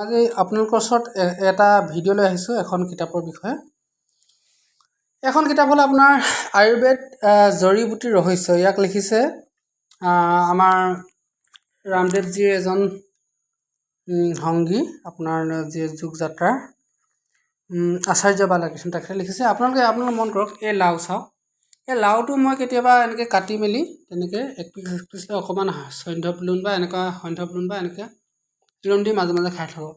আজি আপোনালোকৰ ওচৰত এটা ভিডিঅ' লৈ আহিছোঁ এখন কিতাপৰ বিষয়ে। এখন কিতাপ হ'ল আপোনাৰ আয়ুৰ্বেদ জড়ী বুটিৰ ৰহস্য। ইয়াক লিখিছে আমাৰ ৰামদেৱজীৰ এজন সংগী, আপোনাৰ যি যোগ যাত্ৰাৰ আচাৰ্য বালাকৃষ্ণ, তেখেতে লিখিছে। আপোনালোকে আপোনালোকে মন কৰক, এই লাও চাওক, এই লাওটো মই কেতিয়াবা এনেকৈ কাটি মেলি তেনেকৈ এক পিচ এক পিচ লৈ অকণমান সৈন্ধৱ লোণ বা এনেকুৱা সৈন্ধৱ লোণ বা এনেকৈ লোণ দি মাজে মাজে খাই থাকোঁ।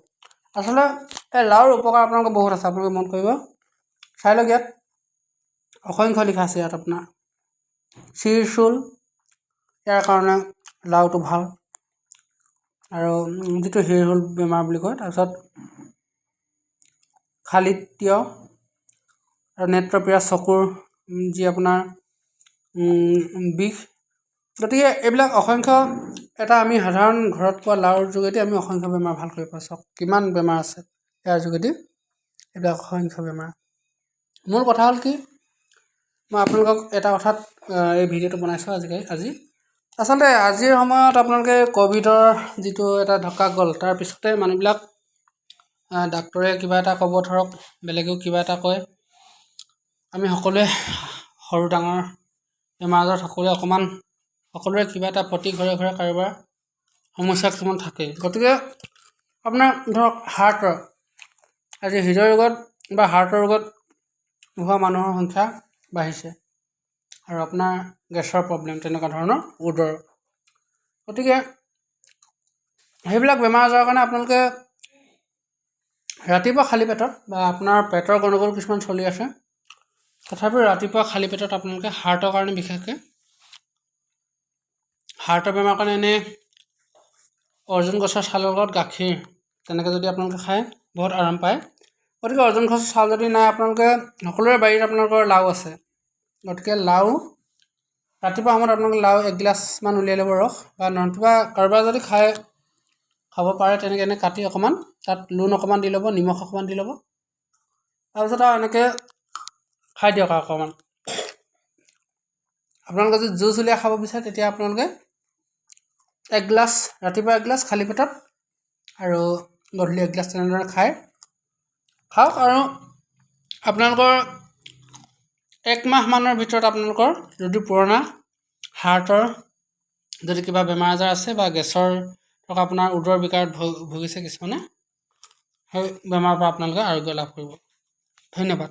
আচলতে এই লাওৰ উপকাৰ আপোনালোকৰ বহুত আছে, আপোনালোকে মন কৰিব, চাই লওক। ইয়াত অসংখ্য লিখা আছে। ইয়াত আপোনাৰ চিৰচুল, ইয়াৰ কাৰণে লাওটো ভাল, আৰু যিটো শিৰহুল বেমাৰ বুলি কয়। তাৰপিছত খালিত্য আৰু নেত্ৰপীড়া, চকুৰ যি আপোনাৰ বিষ। গতিকে এইবিলাক অসংখ্য এটা আমি সাধাৰণ ঘৰত পোৱা লাওৰ যোগেদি আমি অসংখ্য বেমাৰ ভাল কৰিব পাৰোঁ। চাওক কিমান বেমাৰ আছে ইয়াৰ যোগেদি, এইবিলাক অসংখ্য বেমাৰ। মূল কথা হ'ল কি, মই আপোনালোকক এটা কথাত এই ভিডিঅ'টো বনাইছোঁ আজি। আচলতে আজিৰ সময়ত আপোনালোকে ক'ভিডৰ যিটো এটা ঢকা গ'ল, তাৰপিছতে মানুহবিলাক ডাক্তৰে কিবা এটা ক'ব, ধৰক বেলেগেও কিবা এটা কয়, আমি সকলোৱে সৰু ডাঙৰ বেমাৰ আজাৰত সকলোৱে অকণমান, সকলোৰে কিবা এটা প্ৰতি ঘৰে ঘৰে কাৰোবাৰ সমস্যা কিছুমান থাকে। গতিকে আপোনাৰ ধৰক হাৰ্টৰ, আজি হৃদয় ৰোগত বা হাৰ্টৰ ৰোগত হোৱা মানুহৰ সংখ্যা বাঢ়িছে, আৰু আপোনাৰ গেছৰ প্ৰব্লেম, তেনেকুৱা ধৰণৰ উদৰ। গতিকে সেইবিলাক বেমাৰ আজাৰৰ কাৰণে আপোনালোকে ৰাতিপুৱা খালী পেটত বা আপোনাৰ পেটৰ গণ্ডগোল কিছুমান চলি আছে, তথাপিও ৰাতিপুৱা খালী পেটত আপোনালোকে হাৰ্টৰ কাৰণে, বিশেষকৈ হাৰ্টৰ বেমাৰৰ কাৰণে এনেই অৰ্জুন গছৰ ছালৰ লগত গাখীৰ তেনেকৈ যদি আপোনালোকে খায় বহুত আৰাম পায়। গতিকে অৰ্জুন গছৰ ছাল যদি নাই, আপোনালোকে সকলোৰে বাৰীত আপোনালোকৰ লাও আছে, গতিকে লাও ৰাতিপুৱা সময়ত আপোনালোকে লাও এগিলাচমান উলিয়াই ল'ব ৰস, বা নতুবা কাৰোবাৰ যদি খায় খাব পাৰে তেনেকৈ এনেকৈ কাটি অকণমান তাত লোণ অকণমান দি ল'ব, নিমখ অকণমান দি ল'ব, তাৰপিছত আৰু এনেকৈ খাই দিয়ক। আৰু অকণমান আপোনালোকে যদি জুচ উলিয়াই খাব বিচাৰে, তেতিয়া আপোনালোকে একগিলাচ ৰাতিপুৱা, এগিলাচ খালী পেটত আৰু গধূলি এগিলাচ তেনেদৰে খাওক, আৰু আপোনালোকৰ এক মাহমানৰ ভিতৰত আপোনালোকৰ যদি পুৰণা হাৰ্টৰ যদি কিবা বেমাৰ আজাৰ আছে বা গেছৰ ধৰক আপোনাৰ উদৰ বিকাৰত ভুগিছে কিছুমানে, সেই বেমাৰৰ পৰা আপোনালোকে আৰোগ্য লাভ কৰিব। ধন্যবাদ।